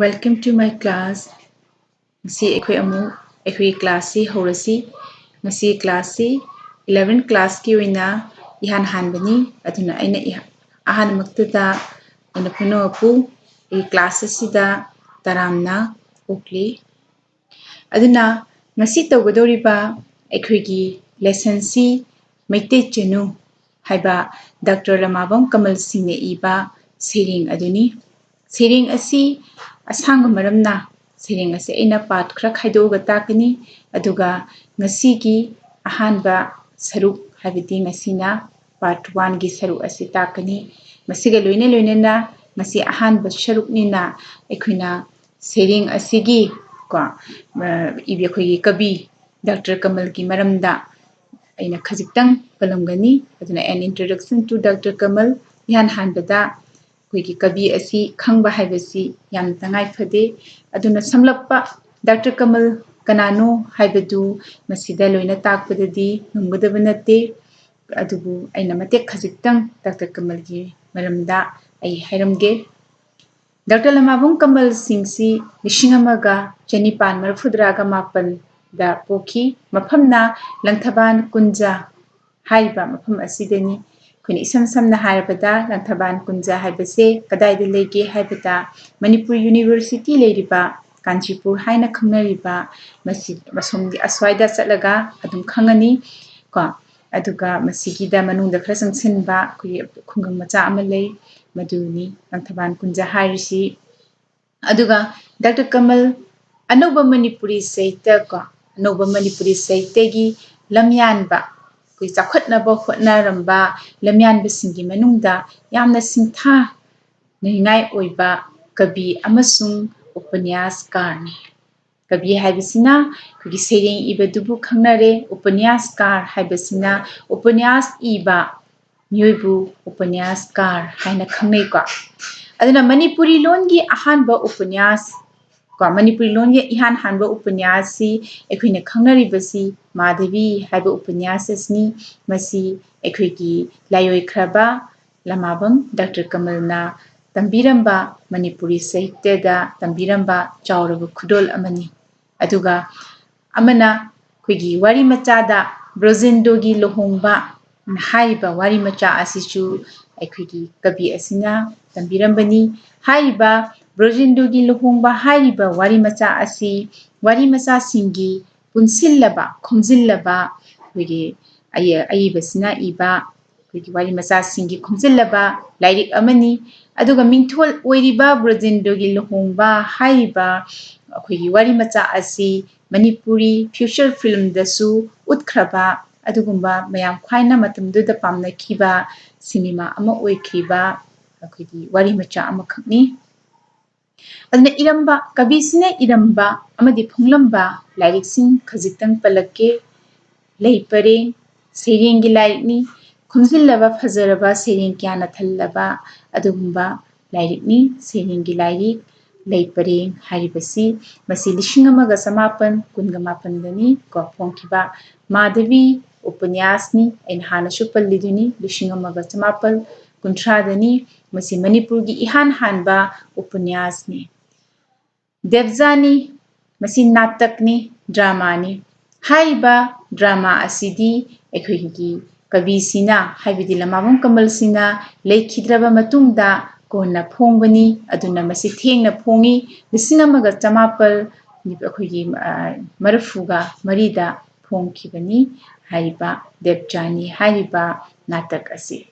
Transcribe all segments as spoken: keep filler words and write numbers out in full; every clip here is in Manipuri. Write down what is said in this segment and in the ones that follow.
Welcome to my class. ꯉꯁꯤ ꯑꯩꯈꯣꯏ ꯑꯃꯨꯛ ꯑꯩꯈꯣꯏꯒꯤ classꯁꯤ ꯍꯧꯔꯁꯤ꯫ ꯉꯁꯤ classꯁꯤ eleventh classꯀꯤ ꯑꯣꯏꯅ ꯏꯍꯥꯟ ꯍꯥꯟꯕꯅꯤ, ꯑꯗꯨꯅ ꯑꯩꯅ ꯏꯍ-, ꯑꯍꯥꯟꯕꯃꯛꯇꯗ ꯑꯩꯅ ꯄꯨꯝꯅꯃꯛꯄꯨ ꯑꯩꯒꯤ class ꯑꯁꯤꯗ ꯇꯔꯥꯝꯅ ꯑꯣꯛꯂꯤ꯫ ꯑꯗꯨꯅ ꯉꯁꯤ ꯇꯧꯒꯗꯧꯔꯤꯕ ꯑꯩꯈꯣꯏꯒꯤ lessonꯁꯤ ꯃꯩꯇꯩ ꯆꯅꯨ ꯍꯥꯏꯕ Doctor ꯂꯃꯥꯕꯝ ꯀꯃꯜ ꯁꯤꯡꯅ ꯏꯕ ꯁꯩꯔꯦꯡ ꯑꯗꯨꯅꯤ꯫ ꯁꯩꯔꯦꯡ ꯑꯁꯤ ꯑꯁꯥꯡꯕ ꯃꯔꯝꯅ ꯁꯩꯔꯦꯡ ꯑꯁꯤ ꯑꯩꯅ part ꯈꯔ ꯈꯥꯏꯗꯣꯛꯑꯒ ꯇꯥꯛꯀꯅꯤ, ꯑꯗꯨꯒ ꯉꯁꯤꯒꯤ ꯑꯍꯥꯟꯕ ꯁꯔꯨꯛ, ꯍꯥꯏꯕꯗꯤ ꯉꯁꯤꯅ part oneꯒꯤ ꯁꯔꯨꯛ ꯑꯁꯤ ꯇꯥꯛꯀꯅꯤ꯫ ꯃꯁꯤꯒ ꯂꯣꯏꯅ ꯂꯣꯏꯅꯅ ꯉꯁꯤ ꯑꯍꯥꯟꯕ ꯁꯔꯨꯛꯅꯤꯅ ꯑꯩꯈꯣꯏꯅ ꯁꯩꯔꯦꯡ ꯑꯁꯤꯒꯤ ꯀꯣ, ꯑ, ꯏꯕꯤ ꯑꯩꯈꯣꯏꯒꯤ ꯀꯕꯤ Doctor ꯀꯃꯜꯒꯤ ꯃꯔꯝꯗ ꯑꯩꯅ ꯈꯖꯤꯛꯇꯪ ꯄꯜꯂꯝꯒꯅꯤ꯫ ꯑꯗꯨꯅ, an introduction to Doctor ꯀꯃꯜ, ꯏꯍꯥꯟ ꯍꯥꯟꯕꯗ ꯑꯩꯈꯣꯏꯒꯤ ꯀꯕꯤ ꯑꯁꯤ ꯈꯪꯕ ꯍꯥꯏꯕꯁꯤ ꯌꯥꯝꯅ ꯇꯉꯥꯏ ꯐꯗꯦ꯫ ꯑꯗꯨꯅ, ꯁꯝꯂꯞꯄ Doctor ꯀꯃꯜ ꯀꯅꯥꯅꯣ ꯍꯥꯏꯕꯗꯨ ꯃꯁꯤꯗ ꯂꯣꯏꯅ ꯇꯥꯛꯄꯗꯗꯤ ꯉꯝꯒꯗꯕ ꯅꯠꯇꯦ꯫ ꯑꯗꯨꯕꯨ ꯑꯩꯅ ꯃꯇꯦꯛ ꯈꯖꯤꯛꯇꯪ Doctor ꯀꯃꯜꯒꯤ ꯃꯔꯝꯗ ꯑꯩ ꯍꯥꯏꯔꯝꯒꯦ꯫ Doctor ꯂꯃꯥꯕꯝ ꯀꯃꯜ ꯁꯤꯡꯁꯤ ꯂꯤꯁꯤꯡ ꯑꯃꯒ ꯆꯅꯤꯄꯥꯟ ꯃꯔꯤꯐꯨꯇꯔꯥꯒ ꯃꯥꯄꯟꯗ ꯄꯣꯛꯈꯤ꯫ ꯃꯐꯝꯅ ꯂꯪꯊꯕꯥꯜ ꯀꯨꯟꯖ ꯍꯥꯏꯔꯤꯕ ꯃꯐꯝ ꯑꯁꯤꯗꯅꯤ꯫ ꯑꯩꯈꯣꯏꯅ ꯏꯁꯝ ꯁꯝꯅ ꯍꯥꯏꯔꯕꯗ, ꯂꯪꯊꯕꯥꯜ ꯀꯨꯟꯖ ꯍꯥꯏꯕꯁꯦ ꯀꯗꯥꯏꯗ ꯂꯩꯒꯦ ꯍꯥꯏꯕꯗ, ꯃꯅꯤꯄꯨꯔ University ꯂꯩꯔꯤꯕ ꯀꯥꯟꯆꯤꯄꯨꯔ ꯍꯥꯏꯅ ꯈꯪꯅꯔꯤꯕ, ꯃꯁꯤ ꯑꯁꯣꯝꯒꯤ ꯑꯁ꯭ꯋꯥꯏꯗ ꯆꯠꯂꯒ ꯑꯗꯨꯝ ꯈꯪꯉꯅꯤ ꯀꯣ꯫ ꯑꯗꯨꯒ ꯃꯁꯤꯒꯤꯗ ꯃꯅꯨꯡꯗ ꯈꯔ ꯆꯪꯁꯤꯟꯕ ꯑꯩꯈꯣꯏꯒꯤ ꯈꯨꯡꯒꯪ ꯃꯆꯥ ꯑꯃ ꯂꯩ, ꯃꯗꯨꯅꯤ ꯂꯪꯊꯕꯥꯜ ꯀꯨꯟꯖ ꯍꯥꯏꯔꯤꯁꯤ꯫ ꯑꯗꯨꯒ Doctor ꯀꯃꯜ ꯑꯅꯧꯕ ꯃꯅꯤꯄꯨꯔꯤ ꯁꯥꯍꯤꯇ꯭ꯌ ꯀꯣ, ꯑꯅꯧꯕ ꯃꯅꯤꯄꯨꯔꯤ ꯁꯥꯍꯤꯇ꯭ꯌꯒꯤ ꯂꯝꯌꯥꯟꯕ, ꯑꯩꯈꯣꯏ ꯆꯥꯎꯈꯠꯅꯕ ꯍꯣꯠꯅꯔꯝꯕ ꯂꯝꯌꯥꯟꯕꯁꯤꯡꯒꯤ ꯃꯅꯨꯡꯗ ꯌꯥꯝꯅ ꯁꯤꯡꯊꯥꯅꯤꯡꯉꯥꯏ ꯑꯣꯏꯕ ꯀꯕꯤ ꯑꯃꯁꯨꯡ ꯎꯄꯅ꯭ꯌꯥꯁꯀꯥꯔꯅꯤ꯫ ꯀꯕꯤ ꯍꯥꯏꯕꯁꯤꯅ ꯑꯩꯈꯣꯏꯒꯤ ꯁꯩꯔꯦꯡ ꯏꯕꯗꯨꯕꯨ ꯈꯪꯅꯔꯦ, ꯎꯄꯅ꯭ꯌꯥꯁꯀꯥꯔ ꯍꯥꯏꯕꯁꯤꯅ ꯎꯄꯅ꯭ꯌꯥꯁ ꯏꯕ ꯃꯤꯑꯣꯏꯕꯨ ꯎꯄꯅ꯭ꯌꯥꯁꯀꯥꯔ ꯍꯥꯏꯅ ꯈꯪꯅꯩꯀꯣ꯫ ꯑꯗꯨꯅ ꯃꯅꯤꯄꯨꯔꯤ ꯂꯣꯟꯒꯤ ꯑꯍꯥꯟꯕ ꯎꯄꯅ꯭ꯌꯥꯁ ꯀꯣ, ꯃꯅꯤꯄꯨꯔꯤ ꯂꯣꯟꯒꯤ ꯏꯍꯥꯟ ꯍꯥꯟꯕ ꯎꯄꯅ꯭ꯌꯥꯁꯁꯤ ꯑꯩꯈꯣꯏꯅ ꯈꯪꯅꯔꯤꯕꯁꯤ ꯃꯥꯙꯕꯤ ꯍꯥꯏꯕ ꯎꯄꯅ꯭ꯌꯥꯁ ꯑꯁꯤꯅꯤ꯫ ꯃꯁꯤ ꯑꯩꯈꯣꯏꯒꯤ ꯂꯥꯏꯑꯣꯏꯈ꯭ꯔꯕ ꯂꯃꯥꯕꯝ Doctor ꯀꯃꯜꯅ ꯇꯝꯕꯤꯔꯝꯕ, ꯃꯅꯤꯄꯨꯔꯤ ꯁꯥꯍꯤꯇ꯭ꯌꯗ ꯇꯝꯕꯤꯔꯝꯕ ꯆꯥꯎꯔꯕ ꯈꯨꯗꯣꯜ ꯑꯃꯅꯤ꯫ ꯑꯗꯨꯒ ꯑꯃꯅ ꯑꯩꯈꯣꯏꯒꯤ ꯋꯥꯔꯤ ꯃꯆꯥꯗ ꯕ꯭ꯔꯣꯖꯦꯟꯗ꯭ꯔꯣꯒꯤ ꯂꯨꯍꯣꯡꯕ ꯍꯥꯏꯔꯤꯕ ꯋꯥꯔꯤ ꯃꯆꯥ ꯑꯁꯤꯁꯨ ꯑꯩꯈꯣꯏꯒꯤ ꯀꯕꯤ ꯑꯁꯤꯅ ꯇꯝꯕꯤꯔꯝꯕꯅꯤ꯫ ꯍꯥꯏꯔꯤꯕ ꯕ꯭ꯔꯣꯖꯦꯟꯗ꯭ꯔꯣꯒꯤ ꯂꯨꯍꯣꯡꯕ ꯍꯥꯏꯔꯤꯕ ꯋꯥꯔꯤ ꯃꯆꯥ ꯑꯁꯤ ꯋꯥꯔꯤ ꯃꯆꯥꯁꯤꯡꯒꯤ ꯄꯨꯟꯁꯤꯜꯂꯕ, ꯈꯣꯝꯖꯤꯜꯂꯕ ꯑꯩꯈꯣꯏꯒꯤ ꯑꯏ-, ꯑꯏꯕꯁꯤꯅ ꯏꯕ ꯑꯩꯈꯣꯏꯒꯤ ꯋꯥꯔꯤ ꯃꯆꯥꯁꯤꯡꯒꯤ ꯈꯣꯝꯖꯤꯜꯂꯕ ꯂꯥꯏꯔꯤꯛ ꯑꯃꯅꯤ꯫ ꯑꯗꯨꯒ ꯃꯤꯡꯊꯣꯜ ꯑꯣꯏꯔꯤꯕ ꯕ꯭ꯔꯣꯖꯦꯟꯗ꯭ꯔꯣꯒꯤ ꯂꯨꯍꯣꯡꯕ ꯍꯥꯏꯔꯤꯕ ꯑꯩꯈꯣꯏꯒꯤ ꯋꯥꯔꯤ ꯃꯆꯥ ꯑꯁꯤ ꯃꯅꯤꯄꯨꯔꯤ feature filmꯗꯁꯨ ꯎꯠꯈ꯭ꯔꯕ ꯑꯗꯨꯒꯨꯝꯕ ꯃꯌꯥꯝ ꯈ꯭ꯋꯥꯏꯅ ꯃꯇꯝꯗꯨꯗ ꯄꯥꯝꯅꯈꯤꯕ ꯁꯤꯅꯦꯃꯥ ꯑꯃ ꯑꯣꯏꯈꯤꯕ ꯑꯩꯈꯣꯏꯒꯤ ꯋꯥꯔꯤ ꯃꯆꯥ ꯑꯃꯈꯛꯅꯤ꯫ ꯑꯗꯨꯅ ꯏꯔꯝꯕ, ꯀꯕꯤꯁꯤꯅ ꯏꯔꯝꯕ ꯑꯃꯗꯤ ꯐꯣꯡꯂꯝꯕ ꯂꯥꯏꯔꯤꯛꯁꯤꯡ ꯈꯖꯤꯛꯇꯪ ꯄꯜꯂꯛꯀꯦ꯫ ꯂꯩ ꯄꯔꯦꯡ, ꯁꯩꯔꯦꯡꯒꯤ ꯂꯥꯏꯔꯤꯛꯅꯤ꯫ ꯈꯣꯝꯖꯤꯜꯂꯕ ꯐꯖꯔꯕ ꯁꯩꯔꯦꯡ ꯀꯌꯥꯅ ꯊꯜꯂꯕ ꯑꯗꯨꯒꯨꯝꯕ ꯂꯥꯏꯔꯤꯛꯅꯤ꯫ ꯁꯩꯔꯦꯡꯒꯤ ꯂꯥꯏꯔꯤꯛ ꯂꯩ ꯄꯔꯦꯡ ꯍꯥꯏꯔꯤꯕꯁꯤ ꯃꯁꯤ ꯂꯤꯁꯤꯡ ꯑꯃꯒ ꯆꯃꯥꯄꯟ ꯀꯨꯟꯒ ꯃꯥꯄꯟꯗꯅꯤ ꯀꯣ ꯐꯣꯡꯈꯤꯕ꯫ ꯃꯥꯙꯕꯤ ꯎꯄꯅ꯭ꯌꯥꯁꯅꯤ꯫ ꯑꯩꯅ ꯍꯥꯟꯅꯁꯨ ꯄꯜꯂꯤꯗꯨꯅꯤ, ꯂꯤꯁꯤꯡ ꯑꯃꯒ ꯆꯃꯥꯄꯜ ꯀꯨꯟꯊ꯭ꯔꯥꯗꯅꯤ꯫ ꯃꯁꯤ ꯃꯅꯤꯄꯨꯔꯒꯤ ꯏꯍꯥꯟ ꯍꯥꯟꯕ ꯎꯄꯅ꯭ꯌꯥꯁꯅꯤ꯫ ꯗꯦꯕꯖꯥꯅꯤ, ꯃꯁꯤ ꯅꯥꯇꯛꯅꯤ, dramaꯅꯤ꯫ ꯍꯥꯏꯔꯤꯕ drama ꯑꯁꯤꯗꯤ ꯑꯩꯈꯣꯏꯒꯤ ꯀꯕꯤꯁꯤꯅ, ꯍꯥꯏꯕꯗꯤ ꯂꯃꯥꯕꯝ ꯀꯃꯜꯁꯤꯅ ꯂꯩꯈꯤꯗ꯭ꯔꯕ ꯃꯇꯨꯡꯗ ꯀꯣꯟꯅ ꯐꯣꯡꯕꯅꯤ꯫ ꯑꯗꯨꯅ ꯃꯁꯤ ꯊꯦꯡꯅ ꯐꯣꯡꯉꯤ, ꯂꯤꯁꯤꯡ ꯑꯃꯒ ꯆꯃꯥꯄꯜ ꯑꯩꯈꯣꯏꯒꯤ, ꯑ, ꯃꯔꯤꯐꯨꯒ ꯃꯔꯤꯗ ꯐꯣꯡꯈꯤꯕꯅꯤ ꯍꯥꯏꯔꯤꯕ ꯗꯦꯕꯖꯥꯅꯤ ꯍꯥꯏꯔꯤꯕ ꯅꯥꯇꯛ ꯑꯁꯤ꯫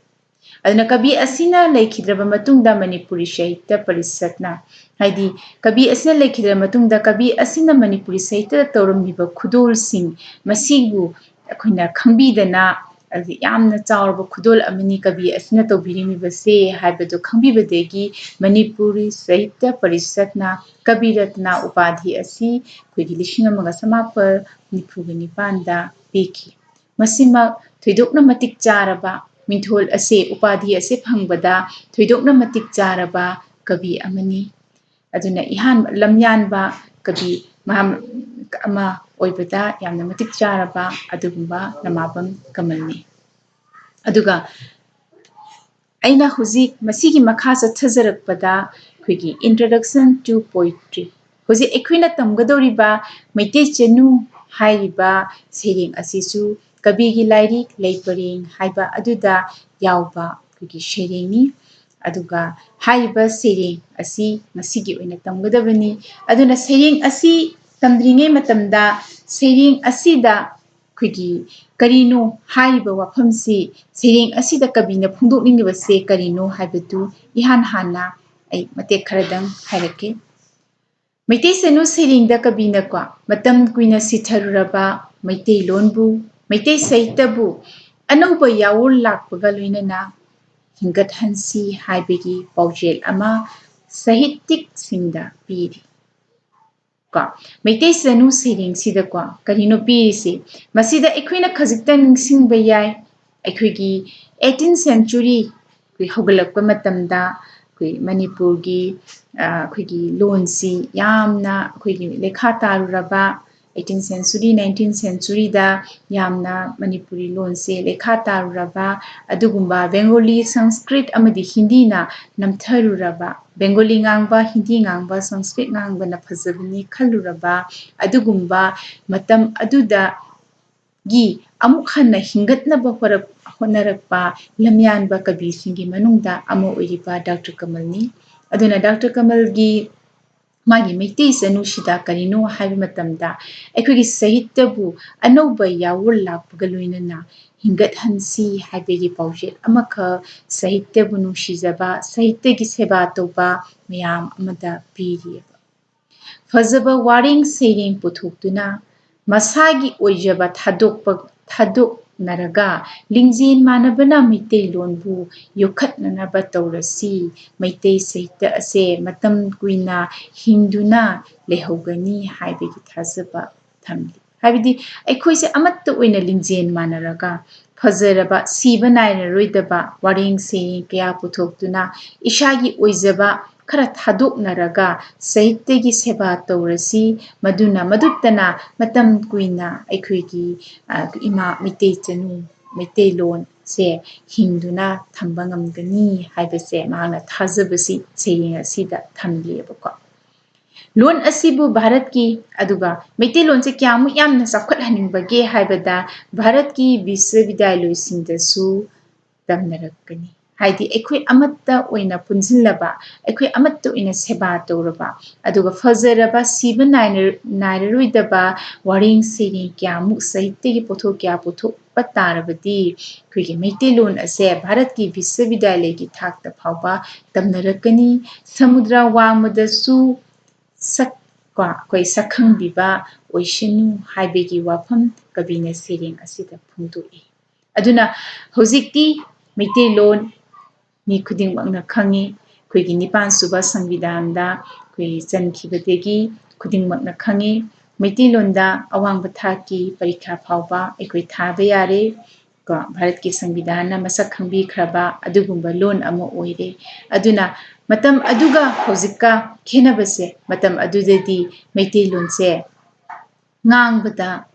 ꯑꯗꯨꯅ ꯀꯕꯤ ꯑꯁꯤꯅ ꯂꯩꯈꯤꯗ꯭ꯔꯕ ꯃꯇꯨꯡꯗ ꯃꯅꯤꯄꯨꯔꯤ ꯁꯥꯍꯤꯇ꯭ꯌ ꯄꯔꯤꯁꯠꯅ, ꯍꯥꯏꯗꯤ ꯀꯕꯤ ꯑꯁꯤꯅ ꯂꯩꯈꯤꯗ꯭ꯔꯕ ꯃꯇꯨꯡꯗ ꯀꯕꯤ ꯑꯁꯤꯅ ꯃꯅꯤꯄꯨꯔꯤ ꯁꯥꯍꯤꯇ꯭ꯌꯗ ꯇꯧꯔꯝꯃꯤꯕ ꯈꯨꯗꯣꯜꯁꯤꯡ ꯃꯁꯤꯕꯨ ꯑꯩꯈꯣꯏꯅ ꯈꯪꯕꯤꯗꯅ, ꯍꯥꯏꯗꯤ ꯌꯥꯝꯅ ꯆꯥꯎꯔꯕ ꯈꯨꯗꯣꯜ ꯑꯃꯅꯤ ꯀꯕꯤ ꯑꯁꯤꯅ ꯇꯧꯕꯤꯔꯝꯃꯤꯕꯁꯦ ꯍꯥꯏꯕꯗꯨ ꯈꯪꯕꯤꯕꯗꯒꯤ ꯃꯅꯤꯄꯨꯔꯤ ꯁꯥꯍꯤꯇ꯭ꯌ ꯄꯔꯤꯁꯠꯅ ꯀꯕꯤ ꯔꯠꯅ ꯎꯄꯥꯙꯤ ꯑꯁꯤ ꯑꯩꯈꯣꯏꯒꯤ ꯂꯤꯁꯤꯡ ꯑꯃꯒ ꯆꯃꯥꯄꯜ ꯅꯤꯐꯨꯒ ꯅꯤꯄꯥꯟꯗ ꯄꯤꯈꯤ꯫ ꯃꯁꯤꯃꯛ ꯊꯣꯏꯗꯣꯛꯅ ꯃꯇꯤꯛ ꯆꯥꯔꯕ ꯃꯤꯡꯊꯣꯜ ꯑꯁꯦ, ꯎꯄꯥꯙꯤ ꯑꯁꯦ ꯐꯪꯕꯗ ꯊꯣꯏꯗꯣꯛꯅ ꯃꯇꯤꯛ ꯆꯥꯔꯕ ꯀꯕꯤ ꯑꯃꯅꯤ꯫ ꯑꯗꯨꯅ ꯏꯍꯥꯟ ꯂꯝꯌꯥꯟꯕ ꯀꯕꯤ ꯃꯍꯥ-, ꯑꯃ ꯑꯣꯏꯕꯗ ꯌꯥꯝꯅ ꯃꯇꯤꯛ ꯆꯥꯔꯕ ꯑꯗꯨꯒꯨꯝꯕ ꯂꯃꯥꯕꯝ ꯀꯃꯜꯅꯤ꯫ ꯑꯗꯨꯒ ꯑꯩꯅ ꯍꯧꯖꯤꯛ ꯃꯁꯤꯒꯤ ꯃꯈꯥ ꯆꯠꯊꯖꯔꯛꯄꯗ ꯑꯩꯈꯣꯏꯒꯤ Introduction to Poetry, ꯍꯧꯖꯤꯛ ꯑꯩꯈꯣꯏꯅ ꯇꯝꯒꯗꯧꯔꯤꯕ ꯃꯩꯇꯩ ꯆꯅꯨ ꯍꯥꯏꯔꯤꯕ ꯁꯩꯔꯦꯡ ꯑꯁꯤꯁꯨ ꯀꯕꯤꯒꯤ ꯂꯥꯏꯔꯤꯛ ꯂꯩ ꯄꯔꯦꯡ ꯍꯥꯏꯕ ꯑꯗꯨꯗ ꯌꯥꯎꯕ ꯑꯩꯈꯣꯏꯒꯤ ꯁꯩꯔꯦꯡꯅꯤ꯫ ꯑꯗꯨꯒ ꯍꯥꯏꯔꯤꯕ ꯁꯩꯔꯦꯡ ꯑꯁꯤ ꯉꯁꯤꯒꯤ ꯑꯣꯏꯅ ꯇꯝꯒꯗꯕꯅꯤ꯫ ꯑꯗꯨꯅ ꯁꯩꯔꯦꯡ ꯑꯁꯤ ꯇꯝꯗ꯭ꯔꯤꯉꯩ ꯃꯇꯝꯗ ꯁꯩꯔꯦꯡ ꯑꯁꯤꯗ ꯑꯩꯈꯣꯏꯒꯤ ꯀꯔꯤꯅꯣ ꯍꯥꯏꯔꯤꯕ ꯋꯥꯐꯝꯁꯤ, ꯁꯩꯔꯦꯡ ꯑꯁꯤꯗ ꯀꯕꯤꯅ ꯐꯣꯡꯗꯣꯛꯅꯤꯡꯂꯤꯕꯁꯦ ꯀꯔꯤꯅꯣ ꯍꯥꯏꯕꯗꯨ ꯏꯍꯥꯟ ꯍꯥꯟꯅ ꯑꯩ ꯃꯇꯦꯛ ꯈꯔꯗꯪ ꯍꯥꯏꯔꯛꯀꯦ꯫ ꯃꯩꯇꯩ ꯆꯅꯨ ꯁꯩꯔꯦꯡꯗ ꯀꯕꯤꯅꯀꯣ, ꯃꯇꯝ ꯀꯨꯏꯅ ꯁꯤꯊꯔꯨꯔꯕ ꯃꯩꯇꯩꯂꯣꯟꯕꯨ, ꯃꯩꯇꯩ ꯁꯥꯍꯤꯇ꯭ꯌꯕꯨ ꯑꯅꯧꯕ ꯌꯥꯑꯣꯜ ꯂꯥꯛꯄꯒ ꯂꯣꯏꯅꯅ ꯍꯤꯡꯒꯠꯍꯟꯁꯤ ꯍꯥꯏꯕꯒꯤ ꯄꯥꯎꯖꯦꯜ ꯑꯃ ꯁꯥꯍꯤꯇ꯭ꯌꯤꯛꯁꯤꯡꯗ ꯄꯤꯔꯤ꯫ ꯀꯣ, ꯃꯩꯇꯩ ꯆꯅꯨ ꯁꯩꯔꯦꯡꯁꯤꯗꯀꯣ ꯀꯔꯤꯅꯣ ꯄꯤꯔꯤꯁꯤ? ꯃꯁꯤꯗ ꯑꯩꯈꯣꯏꯅ ꯈꯖꯤꯛꯇꯪ ꯅꯤꯡꯁꯤꯡꯕ ꯌꯥꯏ, ꯑꯩꯈꯣꯏꯒꯤ eighteen century, ꯑꯩꯈꯣꯏ ꯍꯧꯒꯠꯂꯛꯄ ꯃꯇꯝꯗ ꯑꯩꯈꯣꯏ ꯃꯅꯤꯄꯨꯔꯒꯤ, ꯑ, ꯑꯩꯈꯣꯏꯒꯤ ꯂꯣꯟꯁꯤ ꯌꯥꯝꯅ ꯑꯩꯈꯣꯏꯒꯤ ꯂꯩꯈꯥ ꯇꯥꯔꯨꯔꯕ, eighteen century, nineteenth centuryꯗ ꯌꯥꯝꯅ ꯃꯅꯤꯄꯨꯔꯤ ꯂꯣꯟꯁꯦ ꯂꯩꯈꯥ ꯇꯥꯔꯨꯔꯕ ꯑꯗꯨꯒꯨꯝꯕ, ꯕꯦꯡꯒꯣꯂꯤ, ꯁꯪꯁꯀ꯭ꯔꯤꯠ ꯑꯃꯗꯤ ꯍꯤꯟꯗꯤꯅ ꯅꯝꯊꯔꯨꯔꯕ, ꯕꯦꯡꯒꯣꯂꯤ ꯉꯥꯡꯕ, ꯍꯤꯟꯗꯤ ꯉꯥꯡꯕ, ꯁꯪꯁꯀ꯭ꯔꯤꯠ ꯉꯥꯡꯕꯅ ꯐꯖꯕꯅꯤ ꯈꯜꯂꯨꯔꯕ ꯑꯗꯨꯒꯨꯝꯕ ꯃꯇꯝ ꯑꯗꯨꯗꯒꯤ ꯑꯃꯨꯛ ꯍꯟꯅ ꯍꯤꯡꯒꯠꯅꯕ ꯍꯣꯔꯛ-, ꯍꯣꯠꯅꯔꯛꯄ ꯂꯝꯌꯥꯟꯕ ꯀꯕꯤꯁꯤꯡꯒꯤ ꯃꯅꯨꯡꯗ ꯑꯃ ꯑꯣꯏꯔꯤꯕ ꯗꯥꯛꯇꯔ ꯀꯃꯜꯅꯤ꯫ ꯑꯗꯨꯅ ꯗꯥꯛꯇꯔ ꯀꯃꯜꯒꯤ ꯃꯥꯒꯤ ꯃꯩꯇꯩ ꯆꯅꯨꯁꯤꯗ ꯀꯔꯤꯅꯣ ꯍꯥꯏꯕ ꯃꯇꯝꯗ, ꯑꯩꯈꯣꯏꯒꯤ ꯁꯥꯍꯤꯇ꯭ꯌꯕꯨ ꯑꯅꯧꯕ ꯌꯥꯑꯣꯜ ꯂꯥꯛꯄꯒ ꯂꯣꯏꯅꯅ ꯍꯤꯡꯒꯠꯍꯟꯁꯤ ꯍꯥꯏꯕꯒꯤ ꯄꯥꯎꯖꯦꯜ ꯑꯃꯈꯛ, ꯁꯥꯍꯤꯇ꯭ꯌꯕꯨ ꯅꯨꯡꯁꯤꯖꯕ, ꯁꯥꯍꯤꯇ꯭ꯌꯒꯤ ꯁꯦꯕꯥ ꯇꯧꯕ ꯃꯌꯥꯝ ꯑꯃꯗ ꯄꯤꯔꯤꯑꯕ꯫ ꯐꯖꯕ ꯋꯥꯔꯦꯡ ꯁꯩꯔꯦꯡ ꯄꯨꯊꯣꯛꯇꯨꯅ ꯃꯁꯥꯒꯤ ꯑꯣꯏꯖꯕ ꯊꯥꯗꯣꯛꯄ, ꯊꯥꯗꯣꯛꯅꯔꯒ ꯂꯤꯡꯖꯦꯜ ꯃꯥꯟꯅꯕꯅ ꯃꯩꯇꯩꯂꯣꯟꯕꯨ ꯌꯣꯛꯈꯠꯅꯅꯕ ꯇꯧꯔꯁꯤ꯫ ꯃꯩꯇꯩ ꯁꯥꯍꯤꯇ꯭ꯌ ꯑꯁꯦ ꯃꯇꯝ ꯀꯨꯏꯅ ꯍꯤꯡꯗꯨꯅ ꯂꯩꯍꯧꯒꯅꯤ ꯍꯥꯏꯕꯒꯤ ꯊꯥꯖꯕ ꯊꯝꯂꯤ꯫ ꯍꯥꯏꯕꯗꯤ ꯑꯩꯈꯣꯏꯁꯦ ꯑꯃꯠꯇ ꯑꯣꯏꯅ ꯂꯤꯡꯖꯦꯜ ꯃꯥꯟꯅꯔꯒ ꯐꯖꯔꯕ, ꯁꯤꯕ ꯅꯥꯏꯔꯔꯣꯏꯗꯕ ꯋꯥꯔꯦꯡ ꯁꯩꯔꯦꯡ ꯀꯌꯥ ꯄꯨꯊꯣꯛꯇꯨꯅ ꯏꯁꯥꯒꯤ ꯑꯣꯏꯖꯕ ꯈꯔ ꯊꯥꯗꯣꯛꯅꯔꯒ ꯁꯥꯍꯤꯇ꯭ꯌꯒꯤ ꯁꯦꯕꯥ ꯇꯧꯔꯁꯤ꯫ ꯃꯗꯨꯅ, ꯃꯗꯨꯇꯅ ꯃꯇꯝ ꯀꯨꯏꯅ ꯑꯩꯈꯣꯏꯒꯤ, ꯑ, ꯏꯃꯥ ꯃꯩꯇꯩ ꯆꯅꯨ, ꯃꯩꯇꯩꯂꯣꯟ ꯁꯦ ꯍꯤꯡꯗꯨꯅ ꯊꯝꯕ ꯉꯝꯒꯅꯤ ꯍꯥꯏꯕꯁꯦ ꯃꯍꯥꯛꯅ ꯊꯥꯖꯕꯁꯤ ꯁꯩꯔꯦꯡ ꯑꯁꯤꯗ ꯊꯝꯂꯤꯑꯕꯀꯣ꯫ ꯂꯣꯟ ꯑꯁꯤꯕꯨ ꯚꯥꯔꯠꯀꯤ, ꯑꯗꯨꯒ ꯃꯩꯇꯩꯂꯣꯟꯁꯦ ꯀꯌꯥꯃꯨꯛ ꯌꯥꯝꯅ ꯆꯥꯎꯈꯠꯍꯟꯅꯤꯡꯕꯒꯦ ꯍꯥꯏꯕꯗ ꯚꯥꯔꯠꯀꯤ ꯕꯤꯁ꯭ꯋꯕꯤꯗ꯭ꯌꯥꯂꯣꯏꯁꯤꯡꯗꯁꯨ ꯇꯝꯅꯔꯛꯀꯅꯤ꯫ ꯍꯥꯏꯗꯤ ꯑꯩꯈꯣꯏ ꯑꯃꯠꯇ ꯑꯣꯏꯅ ꯄꯨꯟꯁꯤꯜꯂꯕ, ꯑꯩꯈꯣꯏ ꯑꯃꯠꯇ ꯑꯣꯏꯅ ꯁꯦꯕꯥ ꯇꯧꯔꯕ, ꯑꯗꯨꯒ ꯐꯖꯔꯕ ꯁꯤꯕ ꯅꯥꯏꯔ-, ꯅꯥꯏꯔꯔꯣꯏꯗꯕ ꯋꯥꯔꯦꯡ ꯁꯩꯔꯦꯡ ꯀꯌꯥꯃꯨꯛ ꯁꯥꯍꯤꯇ꯭ꯌꯒꯤ ꯄꯣꯠꯊꯣꯛ ꯀꯌꯥ ꯄꯨꯊꯣꯛꯄ ꯇꯥꯔꯕꯗꯤ ꯑꯩꯈꯣꯏꯒꯤ ꯃꯩꯇꯩꯂꯣꯟ ꯑꯁꯦ ꯚꯥꯔꯠꯀꯤ ꯕꯤꯁ꯭ꯋꯕꯤꯗ꯭ꯌꯥꯂꯌꯒꯤ ꯊꯥꯛꯇ ꯐꯥꯎꯕ ꯇꯝꯅꯔꯛꯀꯅꯤ꯫ ꯁꯃꯨꯗ꯭ꯔ ꯋꯥꯡꯃꯗꯁꯨ ꯁꯛ-, ꯀꯣ, ꯑꯩꯈꯣꯏ ꯁꯛꯈꯪꯕꯤꯕ ꯑꯣꯏꯁꯅꯨ ꯍꯥꯏꯕꯒꯤ ꯋꯥꯐꯝ ꯀꯕꯤꯅ ꯁꯩꯔꯦꯡ ꯑꯁꯤꯗ ꯐꯣꯡꯗꯣꯛꯏ꯫ ꯑꯗꯨꯅ ꯍꯧꯖꯤꯛꯇꯤ ꯃꯩꯇꯩꯂꯣꯟ ꯃꯤ ꯈꯨꯗꯤꯡꯃꯛꯅ ꯈꯪꯉꯤ꯫ ꯑꯩꯈꯣꯏꯒꯤ ꯅꯤꯄꯥꯟ ꯁꯨꯕ ꯁꯪꯕꯤꯙꯥꯟꯗ ꯑꯩꯈꯣꯏ ꯆꯟꯈꯤꯕꯗꯒꯤ ꯈꯨꯗꯤꯡꯃꯛꯅ ꯈꯪꯉꯤ꯫ ꯃꯩꯇꯩꯂꯣꯟꯗ ꯑꯋꯥꯡꯕ ꯊꯥꯛꯀꯤ ꯄꯔꯤꯈꯥ ꯐꯥꯎꯕ ꯑꯩꯈꯣꯏ ꯊꯥꯕ ꯌꯥꯔꯦ꯫ ꯀꯣ, ꯚꯥꯔꯠꯀꯤ ꯁꯪꯕꯤꯙꯥꯟꯅ ꯃꯁꯛ ꯈꯪꯕꯤꯈ꯭ꯔꯕ ꯑꯗꯨꯒꯨꯝꯕ ꯂꯣꯟ ꯑꯃ ꯑꯣꯏꯔꯦ꯫ ꯑꯗꯨꯅ ꯃꯇꯝ ꯑꯗꯨꯒ ꯍꯧꯖꯤꯛꯀ ꯈꯦꯠꯅꯕꯁꯦ, ꯃꯇꯝ ꯑꯗꯨꯗꯗꯤ ꯃꯩꯇꯩꯂꯣꯟꯁꯦ ꯉꯥꯡꯕꯗ,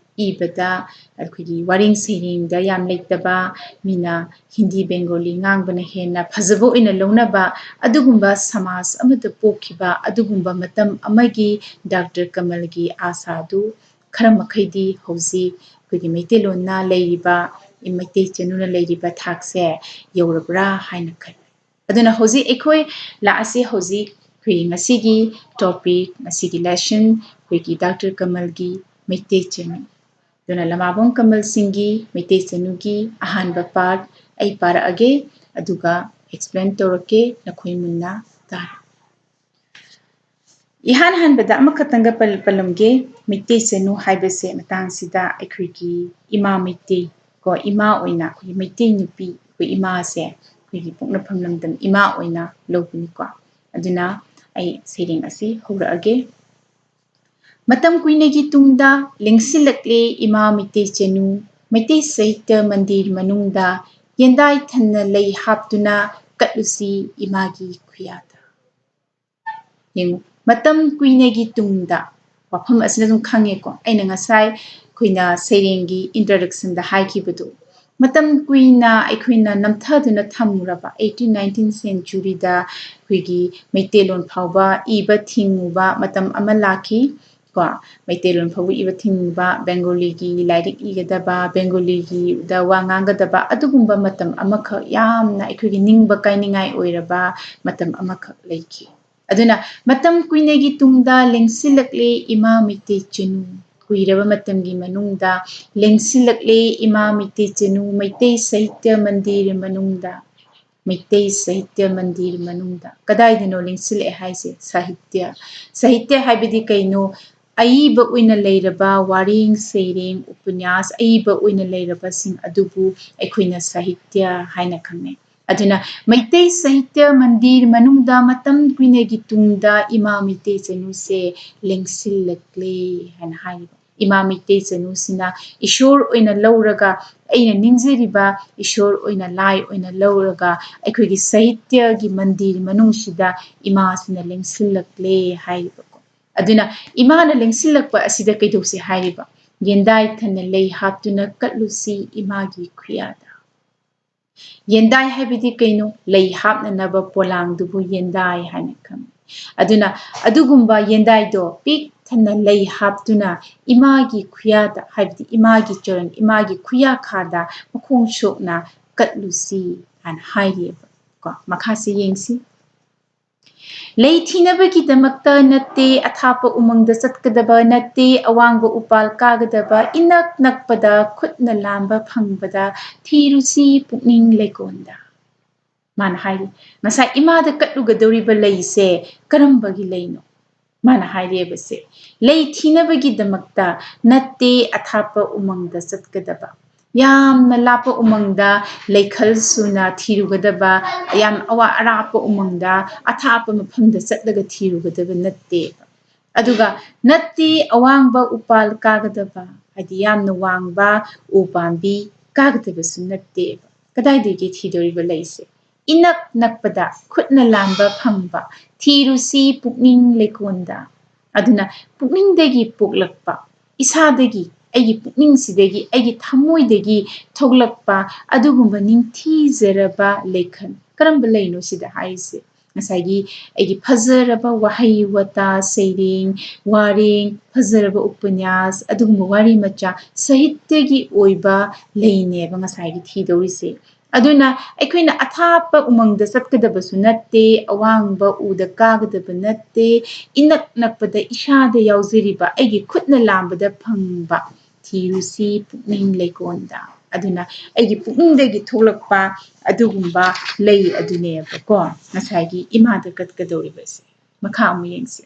ꯏꯕꯗ, ꯑꯩꯈꯣꯏꯒꯤ ꯋꯥꯔꯦꯡ ꯁꯩꯔꯦꯡꯗ ꯌꯥꯝ ꯂꯩꯇꯕ, ꯃꯤꯅ ꯍꯤꯟꯗꯤ ꯕꯦꯡꯒꯣꯂꯤ ꯉꯥꯡꯕꯅ ꯍꯦꯟꯅ ꯐꯖꯕ ꯑꯣꯏꯅ ꯂꯧꯅꯕ ꯑꯗꯨꯒꯨꯝꯕ ꯁꯃꯥꯖ ꯑꯃꯗ ꯄꯣꯛꯈꯤꯕ ꯑꯗꯨꯒꯨꯝꯕ ꯃꯇꯝ ꯑꯃꯒꯤ ꯗꯥꯛꯇꯔ ꯀꯃꯜꯒꯤ ꯑꯥꯁꯥꯗꯨ ꯈꯔ ꯃꯈꯩꯗꯤ ꯍꯧꯖꯤꯛ ꯑꯩꯈꯣꯏꯒꯤ ꯃꯩꯇꯩꯂꯣꯟꯅ ꯂꯩꯔꯤꯕ, ꯃꯩꯇꯩ ꯆꯅꯨꯅ ꯂꯩꯔꯤꯕ ꯊꯥꯛꯁꯦ ꯌꯧꯔꯕ꯭ꯔꯥ ꯍꯥꯏꯅ ꯈꯜꯂꯤ꯫ ꯑꯗꯨꯅ ꯍꯧꯖꯤꯛ ꯑꯩꯈꯣꯏ ꯂꯥꯛꯑꯁꯤ ꯍꯧꯖꯤꯛ ꯑꯩꯈꯣꯏꯒꯤ ꯉꯁꯤꯒꯤ topic, ꯉꯁꯤꯒꯤ lesson ꯑꯩꯈꯣꯏꯒꯤ ꯗꯥꯛꯇꯔ ꯀꯃꯜꯒꯤ ꯃꯩꯇꯩ ꯆꯅꯨ꯫ ꯑꯗꯨꯅ ꯂꯃꯥꯕꯝ ꯀꯃꯜ ꯁꯤꯡꯒꯤ ꯃꯩꯇꯩ ꯆꯅꯨꯒꯤ ꯑꯍꯥꯟꯕ part ꯑꯩ ꯄꯥꯔꯛꯑꯒꯦ, ꯑꯗꯨꯒ explain ꯇꯧꯔꯛꯀꯦ, ꯅꯈꯣꯏ ꯃꯨꯟꯅ ꯇꯥꯔꯣ꯫ ꯏꯍꯥꯟ ꯍꯥꯟꯕꯗ ꯑꯃꯈꯛꯇꯪꯒ ꯄꯜ-, ꯄꯜꯂꯝꯒꯦ꯫ ꯃꯩꯇꯩ ꯆꯅꯨ ꯍꯥꯏꯕꯁꯦ ꯃꯇꯥꯡꯁꯤꯗ ꯑꯩꯈꯣꯏꯒꯤ ꯏꯃꯥ ꯃꯩꯇꯩ ꯀꯣ, ꯏꯃꯥ ꯑꯣꯏꯅ ꯑꯩꯈꯣꯏꯒꯤ ꯃꯩꯇꯩ ꯅꯨꯄꯤ, ꯑꯩꯈꯣꯏ ꯏꯃꯥꯁꯦ ꯑꯩꯈꯣꯏꯒꯤ ꯄꯣꯛꯅꯐꯝ ꯂꯝꯗꯝ ꯏꯃꯥ ꯑꯣꯏꯅ ꯂꯧꯕꯅꯤꯀꯣ꯫ ꯑꯗꯨꯅ ꯑꯩ ꯁꯩꯔꯦꯡ ꯑꯁꯤ ꯍꯧꯔꯛꯑꯒꯦ꯫ ꯃꯇꯝ ꯀꯨꯏꯅꯒꯤ ꯇꯨꯡꯗ ꯂꯦꯡꯁꯤꯜꯂꯛꯂꯦ ꯏꯃꯥ ꯃꯩꯇꯩ ꯆꯅꯨ, ꯃꯩꯇꯩ ꯁꯥꯍꯤꯇ꯭ꯌ ꯃꯟꯗꯤꯔ ꯃꯅꯨꯡꯗ ꯌꯦꯟꯗꯥꯏ ꯊꯟꯅ ꯂꯩ ꯍꯥꯞꯇꯨꯅ ꯀꯠꯂꯨꯁꯤ ꯏꯃꯥꯒꯤ ꯈꯨꯌꯥꯗ꯫ ꯌꯦꯡꯉꯨ, ꯃꯇꯝ ꯀꯨꯏꯅꯒꯤ ꯇꯨꯡꯗ, ꯋꯥꯐꯝ ꯑꯁꯤꯅ ꯑꯗꯨꯝ ꯈꯪꯉꯦꯀꯣ꯫ ꯑꯩꯅ ꯉꯁꯥꯏ ꯑꯩꯈꯣꯏꯅ ꯁꯩꯔꯦꯡꯒꯤ introductionꯗ ꯍꯥꯏꯈꯤꯕꯗꯨ, ꯃꯇꯝ ꯀꯨꯏꯅ ꯑꯩꯈꯣꯏꯅ ꯅꯝꯊꯗꯨꯅ ꯊꯝꯃꯨꯔꯕ eighteen nineteenth centuryꯗ ꯑꯩꯈꯣꯏꯒꯤ ꯃꯩꯇꯩꯂꯣꯟ ꯐꯥꯎꯕ ꯏꯕ ꯊꯤꯡꯉꯨꯕ ꯃꯇꯝ ꯑꯃ ꯂꯥꯛꯈꯤ꯫ ꯀꯣ, ꯃꯩꯇꯩꯂꯣꯟ ꯐꯥꯎꯕ ꯏꯕ ꯊꯤꯡꯉꯨꯕ, ꯕꯦꯡꯒꯣꯂꯤꯒꯤ ꯂꯥꯏꯔꯤꯛ ꯏꯒꯗꯕ, ꯕꯦꯡꯒꯣꯂꯤꯒꯤꯗ ꯋꯥ ꯉꯥꯡꯒꯗꯕ, ꯑꯗꯨꯒꯨꯝꯕ ꯃꯇꯝ ꯑꯃꯈꯛ, ꯌꯥꯝꯅ ꯑꯩꯈꯣꯏꯒꯤ ꯅꯤꯡꯕ ꯀꯥꯏꯅꯤꯡꯉꯥꯏ ꯑꯣꯏꯔꯕ ꯃꯇꯝ ꯑꯃꯈꯛ ꯂꯩꯈꯤ꯫ ꯑꯗꯨꯅ ꯃꯇꯝ ꯀꯨꯏꯅꯒꯤ ꯇꯨꯡꯗ ꯂꯦꯡꯁꯤꯜꯂꯛꯂꯦ ꯏꯃꯥ ꯃꯩꯇꯩ ꯆꯅꯨ꯫ ꯀꯨꯏꯔꯕ ꯃꯇꯝꯒꯤ ꯃꯅꯨꯡꯗ ꯂꯦꯡꯁꯤꯜꯂꯛꯂꯦ ꯏꯃꯥ ꯃꯩꯇꯩ ꯆꯅꯨ, ꯃꯩꯇꯩ ꯁꯥꯍꯤꯇ꯭ꯌ ꯃꯟꯗꯤꯔ ꯃꯅꯨꯡꯗ꯫ ꯃꯩꯇꯩ ꯁꯥꯍꯤꯇ꯭ꯌ ꯃꯟꯗꯤꯔ ꯃꯅꯨꯡꯗ꯫ ꯀꯗꯥꯏꯗꯅꯣ ꯂꯦꯡꯁꯤꯜꯂꯛꯑꯦ ꯍꯥꯏꯁꯦ? ꯁꯥꯍꯤꯇ꯭ꯌ꯫ ꯁꯥꯍꯤꯇ꯭ꯌ ꯍꯥꯏꯕꯗꯤ ꯀꯩꯅꯣ? ꯑꯏꯕ ꯑꯣꯏꯅ ꯂꯩꯔꯕ ꯋꯥꯔꯦꯡ, ꯁꯩꯔꯦꯡ, ꯎꯄꯅ꯭ꯌꯥꯁ, ꯑꯏꯕ ꯑꯣꯏꯅ ꯂꯩꯔꯕꯁꯤꯡ ꯑꯗꯨꯕꯨ ꯑꯩꯈꯣꯏꯅ ꯁꯥꯍꯤꯇ꯭ꯌ ꯍꯥꯏꯅ ꯈꯪꯅꯩ꯫ ꯑꯗꯨꯅ ꯃꯩꯇꯩ ꯁꯥꯍꯤꯇ꯭ꯌ ꯃꯟꯗꯤꯔ ꯃꯅꯨꯡꯗ ꯃꯇꯝ ꯀꯨꯏꯅꯒꯤ ꯇꯨꯡꯗ ꯏꯃꯥ ꯃꯩꯇꯩ ꯆꯅꯨꯁꯦ ꯂꯦꯡꯁꯤꯜꯂꯛꯂꯦ ꯍꯥꯏꯅ ꯍꯥꯏꯔꯤꯕ꯫ ꯏꯃꯥ ꯃꯩꯇꯩ ꯆꯅꯨꯁꯤꯅ ꯏꯁꯣꯔ ꯑꯣꯏꯅ ꯂꯧꯔꯒ, ꯑꯩꯅ ꯅꯤꯡꯖꯔꯤꯕ ꯏꯁꯣꯔ ꯑꯣꯏꯅ, ꯂꯥꯏ ꯑꯣꯏꯅ ꯂꯧꯔꯒ ꯑꯩꯈꯣꯏꯒꯤ ꯁꯥꯍꯤꯇ꯭ꯌꯒꯤ ꯃꯟꯗꯤꯔ ꯃꯅꯨꯡꯁꯤꯗ ꯏꯃꯥꯁꯤꯅ ꯂꯦꯡꯁꯤꯜꯂꯛꯂꯦ ꯍꯥꯏꯔꯤꯕꯀꯣ꯫ ꯑꯗꯨꯅ ꯏꯃꯥꯅ ꯂꯦꯡꯁꯤꯜꯂꯛꯄ ꯑꯁꯤꯗ ꯀꯩꯗꯧꯁꯤ ꯍꯥꯏꯔꯤꯕ? "ꯌꯦꯟꯗꯥꯏ ꯊꯟꯅ ꯂꯩ ꯍꯥꯞꯇꯨꯅ ꯀꯠꯂꯨꯁꯤ ꯏꯃꯥꯒꯤ ꯈꯨꯌꯥꯗ"꯫ ꯌꯦꯟꯗꯥꯏ ꯍꯥꯏꯕꯗꯤ ꯀꯩꯅꯣ? ꯂꯩ ꯍꯥꯞꯅꯅꯕ ꯄꯣꯂꯥꯡꯗꯨꯕꯨ ꯌꯦꯟꯗꯥꯏ ꯍꯥꯏꯅ ꯈꯪꯅꯩ꯫ ꯑꯗꯨꯅ ꯑꯗꯨꯒꯨꯝꯕ ꯌꯦꯟꯗꯥꯏꯗꯣ ꯄꯤꯛ ꯊꯟꯅ ꯂꯩ ꯍꯥꯞꯇꯨꯅ ꯏꯃꯥꯒꯤ ꯈꯨꯌꯥꯗ, ꯍꯥꯏꯕꯗꯤ ꯏꯃꯥꯒꯤ ꯆꯔꯟ, ꯏꯃꯥꯒꯤ ꯈꯨꯌꯥꯈꯥꯗ ꯃꯈꯣꯡ ꯁꯣꯛꯅ ꯀꯠꯂꯨꯁꯤ ꯍꯥꯏꯅ ꯍꯥꯏꯔꯤꯑꯕ꯫ ꯀꯣ, ꯃꯈꯥꯁꯦ ꯌꯦꯡꯁꯤ꯫ "ꯂꯩ ꯊꯤꯅꯕꯒꯤꯗꯃꯛꯇ ꯅꯠꯇꯦ ꯑꯊꯥꯞꯄ ꯎꯃꯪꯗ ꯆꯠꯀꯗꯕ, ꯅꯠꯇꯦ ꯑꯋꯥꯡꯕ ꯎꯄꯥꯜ ꯀꯥꯒꯗꯕ, ꯏꯅꯛ ꯅꯛꯄꯗ ꯈꯨꯠꯅ ꯂꯥꯝꯕ ꯐꯪꯕꯗ ꯊꯤꯔꯨꯁꯤ ꯄꯨꯛꯅꯤꯡ ꯂꯩꯀꯣꯟꯗ"꯫ ꯃꯥꯅ ꯍꯥꯏꯔꯤ, ꯉꯁꯥꯏ ꯏꯃꯥꯗ ꯀꯠꯂꯨꯒꯗꯧꯔꯤꯕ ꯂꯩꯁꯦ ꯀꯔꯝꯕꯒꯤ ꯂꯩꯅꯣ? ꯃꯥꯅ ꯍꯥꯏꯔꯤꯕꯁꯦ, "ꯂꯩ ꯊꯤꯅꯕꯒꯤꯗꯃꯛꯇ ꯅꯠꯇꯦ ꯑꯊꯥꯞꯄ ꯎꯃꯪꯗ ꯆꯠꯀꯗꯕ, ꯌꯥꯝꯅ ꯂꯥꯞꯄ ꯎꯃꯪꯗ ꯂꯩꯈꯜ ꯁꯨꯅ ꯊꯤꯔꯨꯒꯗꯕ, ꯌꯥꯝ ꯑꯋꯥ-, ꯑꯔꯥꯞꯄ ꯎꯃꯪꯗ, ꯑꯊꯥꯞꯄ ꯃꯐꯝꯗ ꯆꯠꯂꯒ ꯊꯤꯔꯨꯒꯗꯕ ꯅꯠꯇꯦ"꯫ ꯑꯗꯨꯒ "ꯅꯠꯇꯦ ꯑꯋꯥꯡꯕ ꯎꯄꯥꯜ ꯀꯥꯒꯗꯕ", ꯍꯥꯏꯗꯤ ꯌꯥꯝꯅ ꯋꯥꯡꯕ ꯎ ꯄꯥꯝꯕꯤ ꯀꯥꯒꯗꯕꯁꯨ ꯅꯠꯇꯦꯕ꯫ ꯀꯗꯥꯏꯗꯒꯤ ꯊꯤꯗꯣꯔꯤꯕ ꯂꯩꯁꯦ? "ꯏꯅꯛ ꯅꯛꯄꯗ ꯈꯨꯠꯅ ꯂꯥꯝꯕ ꯐꯪꯕ ꯊꯤꯔꯨꯁꯤ ꯄꯨꯛꯅꯤꯡ ꯂꯩꯀꯣꯟꯗ"꯫ ꯑꯗꯨꯅ ꯄꯨꯛꯅꯤꯡꯗꯒꯤ ꯄꯣꯛꯂꯛꯄ, ꯏꯁꯥꯗꯒꯤ ꯑꯩꯒꯤ ꯄꯨꯛꯅꯤꯡꯁꯤꯗꯒꯤ, ꯑꯩꯒꯤ ꯊꯃꯣꯏꯗꯒꯤ ꯊꯣꯛꯂꯛꯄ ꯑꯗꯨꯒꯨꯝꯕ ꯅꯤꯡꯊꯤꯖꯔꯕ ꯂꯩꯈꯟ꯫ ꯀꯔꯝꯕ ꯂꯩꯅꯣ ꯁꯤꯗ ꯍꯥꯏꯔꯤꯁꯦ? ꯉꯁꯥꯏꯒꯤ ꯑꯩꯒꯤ ꯐꯖꯔꯕ ꯋꯥꯍꯩ ꯋꯥꯇꯥ, ꯁꯩꯔꯦꯡ, ꯋꯥꯔꯦꯡ, ꯐꯖꯔꯕ ꯎꯄꯅ꯭ꯌꯥꯁ, ꯑꯗꯨꯒꯨꯝꯕ ꯋꯥꯔꯤ ꯃꯆꯥ, ꯁꯥꯍꯤꯇ꯭ꯌꯒꯤ ꯑꯣꯏꯕ ꯂꯩꯅꯦꯕ ꯉꯁꯥꯏꯒꯤ ꯊꯤꯗꯧꯔꯤꯁꯦ꯫ ꯑꯗꯨꯅ ꯑꯩꯈꯣꯏꯅ ꯑꯊꯥꯞꯄ ꯎꯃꯪꯗ ꯆꯠꯀꯗꯕꯁꯨ ꯅꯠꯇꯦ, ꯑꯋꯥꯡꯕ ꯎꯗ ꯀꯥꯒꯗꯕ ꯅꯠꯇꯦ, ꯏꯅꯛ ꯅꯛꯄꯗ ꯏꯁꯥꯗ ꯌꯥꯎꯖꯔꯤꯕ, ꯑꯩꯒꯤ ꯈꯨꯠꯅ ꯂꯥꯝꯕꯗ ꯐꯪꯕ ꯊꯤꯔꯨꯁꯤ ꯄꯨꯛꯅꯤꯡ ꯂꯩꯀꯣꯟꯗ꯫ ꯑꯗꯨꯅ ꯑꯩꯒꯤ ꯄꯨꯛꯅꯤꯡꯗꯒꯤ ꯊꯣꯛꯂꯛꯄ ꯑꯗꯨꯒꯨꯝꯕ ꯂꯩ ꯑꯗꯨꯅꯦꯕꯀꯣ ꯉꯁꯥꯏꯒꯤ ꯏꯃꯥꯗ ꯀꯠꯀꯗꯧꯔꯤꯕꯁꯦ꯫ ꯃꯈꯥ ꯑꯃꯨꯛ ꯌꯦꯡꯁꯤ꯫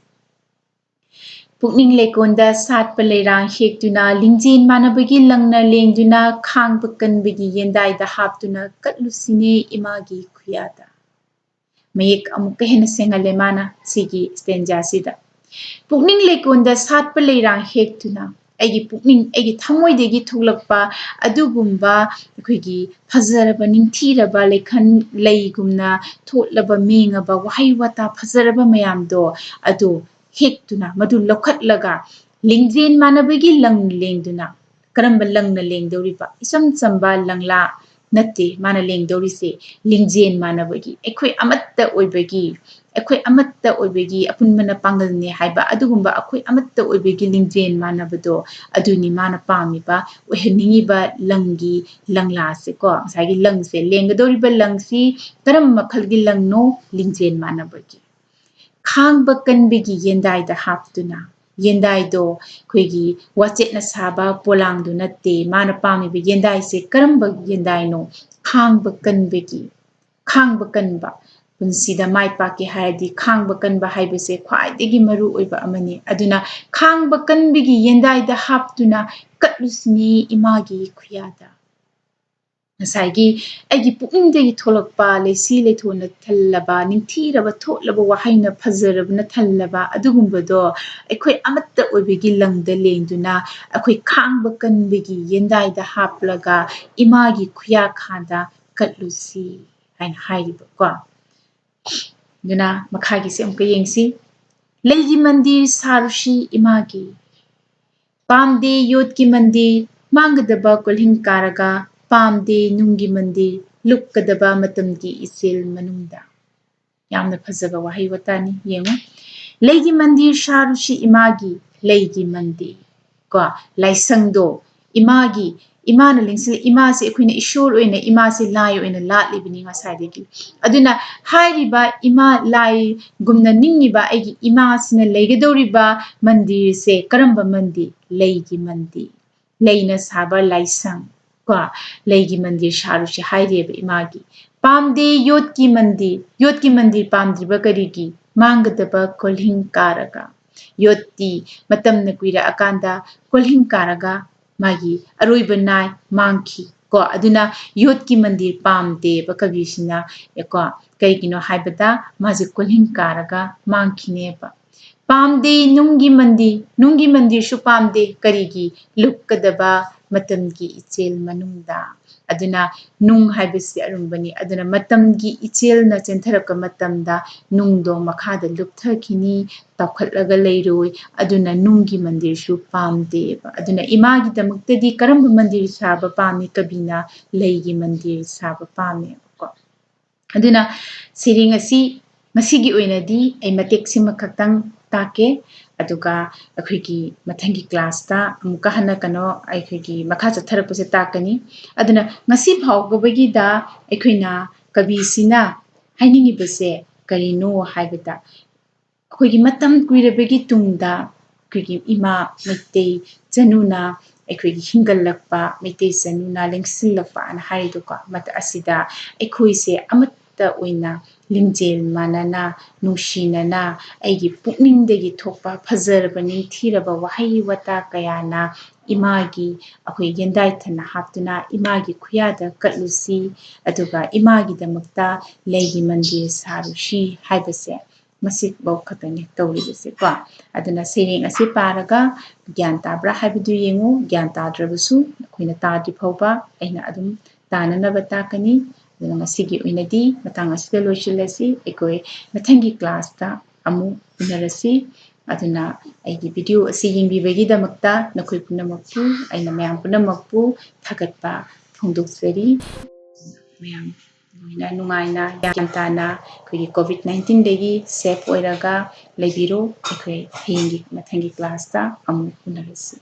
ꯄꯨꯛꯅꯤꯡ ꯂꯩꯀꯣꯟꯗ ꯁꯥꯠꯄ ꯂꯩꯔꯥꯡ ꯍꯦꯛꯇꯨꯅ, ꯂꯤꯡꯖꯦꯜ ꯃꯥꯟꯅꯕꯒꯤ ꯂꯪꯅ ꯂꯦꯡꯗꯨꯅ, ꯈꯥꯡꯕ ꯀꯟꯕꯒꯤ ꯌꯦꯟꯗꯥꯏꯗ ꯍꯥꯞꯇꯨꯅ ꯀꯠꯂꯨꯁꯤꯅꯦ ꯏꯃꯥꯒꯤ ꯈꯨꯌꯥꯗ꯫ ꯃꯌꯦꯛ ꯑꯃꯨꯛꯀ ꯍꯦꯟꯅ ꯁꯦꯡꯍꯜꯂꯦ ꯃꯥꯅ ꯁꯤꯒꯤ stanzaꯁꯤꯗ꯫ ꯄꯨꯛꯅꯤꯡ ꯂꯩꯀꯣꯟꯗ ꯁꯥꯠꯄ ꯂꯩꯔꯥꯡ ꯍꯦꯛꯇꯨꯅ, ꯑꯩꯒꯤ ꯄꯨꯛꯅꯤꯡ, ꯑꯩꯒꯤ ꯊꯃꯣꯏꯗꯒꯤ ꯊꯣꯛꯂꯛꯄ ꯑꯗꯨꯒꯨꯝꯕ ꯑꯩꯈꯣꯏꯒꯤ ꯐꯖꯔꯕ, ꯅꯤꯡꯊꯤꯔꯕ ꯂꯩꯈꯟ ꯂꯩꯒꯨꯝꯅ ꯊꯣꯠꯂꯕ, ꯃꯦꯡꯉꯕ ꯋꯥꯍꯩ ꯋꯥꯇꯥ ꯐꯖꯔꯕ ꯃꯌꯥꯝꯗꯣ ꯑꯗꯨ ꯍꯦꯛꯇꯨꯅ, ꯃꯗꯨ ꯂꯧꯈꯠꯂꯒ, ꯂꯤꯡꯖꯦꯜ ꯃꯥꯟꯅꯕꯒꯤ ꯂꯪ ꯂꯦꯡꯗꯨꯅ, ꯀꯔꯝꯕ ꯂꯪꯅ ꯂꯦꯡꯗꯧꯔꯤꯕ? ꯏꯆꯝ ꯆꯝꯕ ꯂꯪꯂꯥ ꯅꯠꯇꯦ ꯃꯥꯅ ꯂꯦꯡꯗꯧꯔꯤꯁꯦ, ꯂꯤꯡꯖꯦꯜ ꯃꯥꯟꯅꯕꯒꯤ, ꯑꯩꯈꯣꯏ ꯑꯃꯠꯇ ꯑꯣꯏꯕꯒꯤ, ꯑꯩꯈꯣꯏ ꯑꯃꯠꯇ ꯑꯣꯏꯕꯒꯤ ꯑꯄꯨꯟꯕꯅ ꯄꯥꯡꯒꯜꯅꯦ ꯍꯥꯏꯕ ꯑꯗꯨꯒꯨꯝꯕ ꯑꯩꯈꯣꯏ ꯑꯃꯠꯇ ꯑꯣꯏꯕꯒꯤ ꯂꯤꯡꯖꯦꯜ ꯃꯥꯟꯅꯕꯗꯣ ꯑꯗꯨꯅꯤ ꯃꯥꯅ ꯄꯥꯝꯃꯤꯕ, ꯑꯣꯏꯍꯟꯅꯤꯡꯉꯤꯕ ꯂꯪꯒꯤ ꯂꯪꯂꯥꯁꯦꯀꯣ꯫ ꯉꯁꯥꯏꯒꯤ ꯂꯪꯁꯦ, ꯂꯦꯡꯒꯗꯧꯔꯤꯕ ꯂꯪꯁꯤ ꯀꯔꯝꯕ ꯃꯈꯜꯒꯤ ꯂꯪꯅꯣ? ꯂꯤꯡꯖꯦꯜ ꯃꯥꯟꯅꯕꯒꯤ꯫ ꯈꯥꯡꯕ ꯀꯟꯕꯒꯤ ꯌꯦꯟꯗꯥꯏꯗ ꯍꯥꯞꯇꯨꯅ, ꯌꯦꯟꯗꯥꯏꯗꯣ ꯑꯩꯈꯣꯏꯒꯤ ꯋꯥꯆꯦꯠꯅ ꯁꯥꯕ ꯄꯣꯂꯥꯡꯗꯨ ꯅꯠꯇꯦ꯫ ꯃꯥꯅ ꯄꯥꯝꯃꯤꯕ ꯌꯦꯟꯗꯥꯏꯁꯦ ꯀꯔꯝꯕ ꯌꯦꯟꯗꯥꯏꯅꯣ? ꯈꯥꯡꯕ ꯀꯟꯕꯒꯤ, ꯈꯥꯡꯕ ꯀꯟꯕ꯫ ꯄꯨꯟꯁꯤꯗ ꯃꯥꯏ ꯄꯥꯛꯀꯦ ꯍꯥꯏꯔꯗꯤ ꯈꯥꯡꯕ ꯀꯟꯕ ꯍꯥꯏꯕꯁꯦ ꯈ꯭ꯋꯥꯏꯗꯒꯤ ꯃꯔꯨ ꯑꯣꯏꯕ ꯑꯃꯅꯤ꯫ ꯑꯗꯨꯅ ꯈꯥꯡꯕ ꯀꯟꯕꯒꯤ ꯌꯦꯟꯗꯥꯏꯗ ꯍꯥꯞꯇꯨꯅ ꯀꯠꯂꯨꯁꯤꯅꯦ ꯏꯃꯥꯒꯤ ꯈꯨꯌꯥꯗ꯫ ꯉꯁꯥꯏꯒꯤ ꯑꯩꯒꯤ ꯄꯨꯛꯅꯤꯡꯗꯒꯤ ꯊꯣꯛꯂꯛꯄ ꯂꯩꯁꯤ ꯂꯩꯊꯣꯟꯅ ꯊꯜꯂꯕ, ꯅꯤꯡꯊꯤꯔꯕ, ꯊꯣꯠꯂꯕ ꯋꯥꯍꯩꯅ ꯐꯖꯔꯕꯅ ꯊꯜꯂꯕ ꯑꯗꯨꯒꯨꯝꯕꯗꯣ ꯑꯩꯈꯣꯏ ꯑꯃꯠꯇ ꯑꯣꯏꯕꯒꯤ ꯂꯪꯗ ꯂꯦꯡꯗꯨꯅ ꯑꯩꯈꯣꯏ ꯈꯥꯡꯕ ꯀꯟꯕꯒꯤ ꯌꯦꯟꯗꯥꯏꯗ ꯍꯥꯞꯂꯒ ꯏꯃꯥꯒꯤ ꯈꯨꯌꯥꯈꯥꯗ ꯀꯠꯂꯨꯁꯤ ꯍꯥꯏꯅ ꯍꯥꯏꯔꯤꯕꯀꯣ꯫ ꯑꯗꯨꯅ ꯃꯈꯥꯒꯤꯁꯦ ꯑꯃꯨꯛꯀ ꯌꯦꯡꯁꯤ꯫ ꯂꯩꯒꯤ ꯃꯟꯗꯤꯔ ꯁꯥꯔꯨꯁꯤ ꯏꯃꯥꯒꯤ, ꯄꯥꯝꯗꯦ ꯌꯣꯠꯀꯤ ꯃꯟꯗꯤꯔ, ꯃꯥꯡꯒꯗꯕ ꯀꯣꯜꯍꯤꯡ ꯀꯥꯔꯒ, ꯄꯥꯝꯗꯦ ꯅꯨꯡꯒꯤ ꯃꯟꯗꯤꯔ, ꯂꯨꯞꯀꯗꯕ ꯃꯇꯝꯒꯤ ꯏꯆꯦꯜ ꯃꯅꯨꯡꯗ꯫ ꯌꯥꯝꯅ ꯐꯖꯕ ꯋꯥꯍꯩ ꯋꯥꯇꯥꯅꯤ꯫ ꯌꯦꯡꯉꯨ, ꯂꯩꯒꯤ ꯃꯟꯗꯤꯔ ꯁꯥꯔꯨꯁꯤ ꯏꯃꯥꯒꯤ, ꯂꯩꯒꯤ ꯃꯟꯗꯤꯔ꯫ ꯀꯣ, ꯂꯥꯏꯁꯪꯗꯣ ꯏꯃꯥꯒꯤ, ꯏꯃꯥꯅ ꯂꯦꯡꯁꯤꯜ-, ꯏꯃꯥꯁꯦ ꯑꯩꯈꯣꯏꯅ ꯏꯁꯣꯔ ꯑꯣꯏꯅ, ꯏꯃꯥꯁꯦ ꯂꯥꯏ ꯑꯣꯏꯅ ꯂꯥꯠꯂꯤꯕꯅꯤ ꯉꯁꯥꯏꯗꯒꯤ꯫ ꯑꯗꯨꯅ ꯍꯥꯏꯔꯤꯕ ꯏꯃꯥ ꯂꯥꯏꯒꯨꯝꯅ ꯅꯤꯡꯉꯤꯕ ꯑꯩꯒꯤ ꯏꯃꯥꯁꯤꯅ ꯂꯩꯒꯗꯧꯔꯤꯕ ꯃꯟꯗꯤꯔꯁꯦ ꯀꯔꯝꯕ ꯃꯟꯗꯤꯔ? ꯂꯩꯒꯤ ꯃꯟꯗꯤꯔ, ꯂꯩꯅ ꯁꯥꯕ ꯂꯥꯏꯁꯪ꯫ ꯀꯣ, ꯂꯩꯒꯤ ꯃꯟꯗꯤꯔ ꯁꯥꯔꯨꯁꯤ ꯍꯥꯏꯔꯤꯑꯕ ꯏꯃꯥꯒꯤ꯫ ꯄꯥꯝꯗꯦ ꯌꯣꯠꯀꯤ ꯃꯟꯗꯤꯔ, ꯌꯣꯠꯀꯤ ꯃꯟꯗꯤꯔ ꯄꯥꯝꯗ꯭ꯔꯤꯕ ꯀꯔꯤꯒꯤ? ꯃꯥꯡꯒꯗꯕ ꯀꯣꯜꯍꯤꯡ ꯀꯥꯔꯒ꯫ ꯌꯣꯠꯇꯤ ꯃꯇꯝꯅ ꯀꯨꯏꯔꯛꯑꯀꯥꯟꯗ ꯀꯣꯜꯍꯤꯡ ꯀꯥꯔꯒ ꯃꯥꯒꯤ ꯑꯔꯣꯏꯕ ꯅꯥꯏ, ꯃꯥꯡꯈꯤ꯫ ꯀꯣ, ꯑꯗꯨꯅ ꯌꯣꯠꯀꯤ ꯃꯟꯗꯤꯔ ꯄꯥꯝꯗꯦꯕ ꯀꯕꯤꯁꯤꯅ꯫ ꯀꯣ, ꯀꯩꯒꯤꯅꯣ ꯍꯥꯏꯕꯗ ꯃꯥꯁꯦ ꯀꯣꯜꯍꯤꯡ ꯀꯥꯔꯒ ꯃꯥꯡꯈꯤꯅꯦꯕ꯫ ꯄꯥꯝꯗꯦ ꯅꯨꯡꯒꯤ ꯃꯟꯗꯤꯔ, ꯅꯨꯡꯒꯤ ꯃꯟꯗꯤꯔꯁꯨ ꯄꯥꯝꯗꯦ꯫ ꯀꯔꯤꯒꯤ? ꯂꯨꯞꯀꯗꯕ ꯃꯇꯝꯒꯤ ꯏꯆꯦꯜ ꯃꯅꯨꯡꯗ꯫ ꯑꯗꯨꯅ ꯅꯨꯡ ꯍꯥꯏꯕꯁꯤ ꯑꯔꯨꯝꯕꯅꯤ꯫ ꯑꯗꯨꯅ ꯃꯇꯝꯒꯤ ꯏꯆꯦꯜꯅ ꯆꯦꯟꯊꯔꯛꯄ ꯃꯇꯝꯗ ꯅꯨꯡꯗꯣ ꯃꯈꯥꯗ ꯂꯨꯞꯊꯈꯤꯅꯤ, ꯇꯥꯎꯈꯠꯂꯒ ꯂꯩꯔꯣꯏ꯫ ꯑꯗꯨꯅ ꯅꯨꯡꯒꯤ ꯃꯟꯗꯤꯔꯁꯨ ꯄꯥꯝꯗꯦꯕ꯫ ꯑꯗꯨꯅ ꯏꯃꯥꯒꯤꯗꯃꯛꯇꯗꯤ ꯀꯔꯝꯕ ꯃꯟꯗꯤꯔ ꯁꯥꯕ ꯄꯥꯝꯃꯤ ꯀꯕꯤꯅ? ꯂꯩꯒꯤ ꯃꯟꯗꯤꯔ ꯁꯥꯕ ꯄꯥꯝꯃꯦꯕꯀꯣ꯫ ꯑꯗꯨꯅ ꯁꯩꯔꯦꯡ ꯑꯁꯤ ꯉꯁꯤꯒꯤ ꯑꯣꯏꯅꯗꯤ ꯑꯩ ꯃꯇꯦꯛꯁꯤꯃ ꯈꯛꯇꯪ ꯇꯥꯛꯀꯦ, ꯑꯗꯨꯒ ꯑꯩꯈꯣꯏꯒꯤ ꯃꯊꯪꯒꯤ classꯇ ꯑꯃꯨꯛꯀ ꯍꯟꯅ ꯀꯩꯅꯣ ꯑꯩꯈꯣꯏꯒꯤ ꯃꯈꯥ ꯆꯠꯊꯔꯛꯄꯁꯦ ꯇꯥꯛꯀꯅꯤ꯫ ꯑꯗꯨꯅ ꯉꯁꯤ ꯐꯥꯎꯕꯒꯤꯗ ꯑꯩꯈꯣꯏꯅ ꯀꯕꯤꯁꯤꯅ ꯍꯥꯏꯅꯤꯡꯉꯤꯕꯁꯦ ꯀꯔꯤꯅꯣ ꯍꯥꯏꯕꯗ, ꯑꯩꯈꯣꯏꯒꯤ ꯃꯇꯝ ꯀꯨꯏꯔꯕꯒꯤ ꯇꯨꯡꯗ ꯑꯩꯈꯣꯏꯒꯤ ꯏꯃꯥ ꯃꯩꯇꯩ ꯆꯅꯨꯅ ꯑꯩꯈꯣꯏꯒꯤ ꯍꯤꯡꯒꯠꯂꯛꯄ, ꯃꯩꯇꯩ ꯆꯅꯨꯅ ꯂꯦꯡꯁꯤꯜꯂꯛꯄ ꯑꯅ ꯍꯥꯏꯔꯤꯗꯣꯀꯣ, ꯃꯇꯝ ꯑꯁꯤꯗ ꯑꯩꯈꯣꯏꯁꯦ ꯑꯃꯠꯇ ꯑꯣꯏꯅ ꯂꯤꯡꯖꯦꯜ ꯃꯥꯟꯅꯅ, ꯅꯨꯡꯁꯤꯅꯅ, ꯑꯩꯒꯤ ꯄꯨꯛꯅꯤꯡꯗꯒꯤ ꯊꯣꯛꯄ ꯐꯖꯔꯕ ꯅꯤꯡꯊꯤꯔꯕ ꯋꯥꯍꯩ ꯋꯥꯇꯥ ꯀꯌꯥꯅ ꯏꯃꯥꯒꯤ ꯑꯩꯈꯣꯏ ꯌꯦꯟꯗꯥꯏꯊꯅ ꯍꯥꯞꯇꯨꯅ ꯏꯃꯥꯒꯤ ꯈꯨꯌꯥꯗ ꯀꯠꯂꯨꯁꯤ, ꯑꯗꯨꯒ ꯏꯃꯥꯒꯤꯗꯃꯛꯇ ꯂꯩꯒꯤ ꯃꯟꯗꯤꯔ ꯁꯥꯔꯨꯁꯤ ꯍꯥꯏꯕꯁꯦ ꯃꯁꯤꯐꯧ ꯈꯛꯇꯅꯤ ꯇꯧꯔꯤꯕꯁꯦꯀꯣ꯫ ꯑꯗꯨꯅ ꯁꯩꯔꯦꯡ ꯑꯁꯤ ꯄꯥꯔꯒ ꯒ꯭ꯌꯥꯟ ꯇꯥꯕ꯭ꯔꯥ ꯍꯥꯏꯕꯗꯨ ꯌꯦꯡꯉꯨ꯫ ꯒ꯭ꯌꯥꯟ ꯇꯥꯗ꯭ꯔꯕꯁꯨ ꯑꯩꯈꯣꯏꯅ ꯇꯥꯗ꯭ꯔꯤ ꯐꯥꯎꯕ ꯑꯩꯅ ꯑꯗꯨꯝ ꯇꯥꯅꯅꯕ ꯇꯥꯛꯀꯅꯤ꯫ ꯑꯗꯨꯅ ꯉꯁꯤꯒꯤ ꯑꯣꯏꯅꯗꯤ ꯃꯇꯥꯡ ꯑꯁꯤꯗ ꯂꯣꯏꯁꯤꯜꯂꯁꯤ꯫ ꯑꯩꯈꯣꯏ ꯃꯊꯪꯒꯤ classꯇ ꯑꯃꯨꯛ ꯎꯅꯔꯁꯤ꯫ ꯑꯗꯨꯅ ꯑꯩꯒꯤ video ꯑꯁꯤ ꯌꯦꯡꯕꯤꯕꯒꯤꯗꯃꯛꯇ ꯅꯈꯣꯏ ꯄꯨꯝꯅꯃꯛꯄꯨ ꯑꯩꯅ ꯃꯌꯥꯝ ꯄꯨꯝꯅꯃꯛꯄꯨ ꯊꯥꯒꯠꯄ ꯐꯣꯡꯗꯣꯛꯆꯔꯤ꯫ ꯃꯌꯥꯝ ꯂꯣꯏꯅ ꯅꯨꯡꯉꯥꯏꯅ ꯒ꯭ꯌꯥꯟ ꯇꯥꯅ ꯑꯩꯈꯣꯏꯒꯤ COVID nineteenꯗꯒꯤ safe ꯑꯣꯏꯔꯒ ꯂꯩꯕꯤꯔꯣ꯫ ꯑꯩꯈꯣꯏ ꯍꯌꯦꯡꯒꯤ ꯃꯊꯪꯒꯤ classꯇ ꯑꯃꯨꯛ ꯎꯅꯔꯁꯤ꯫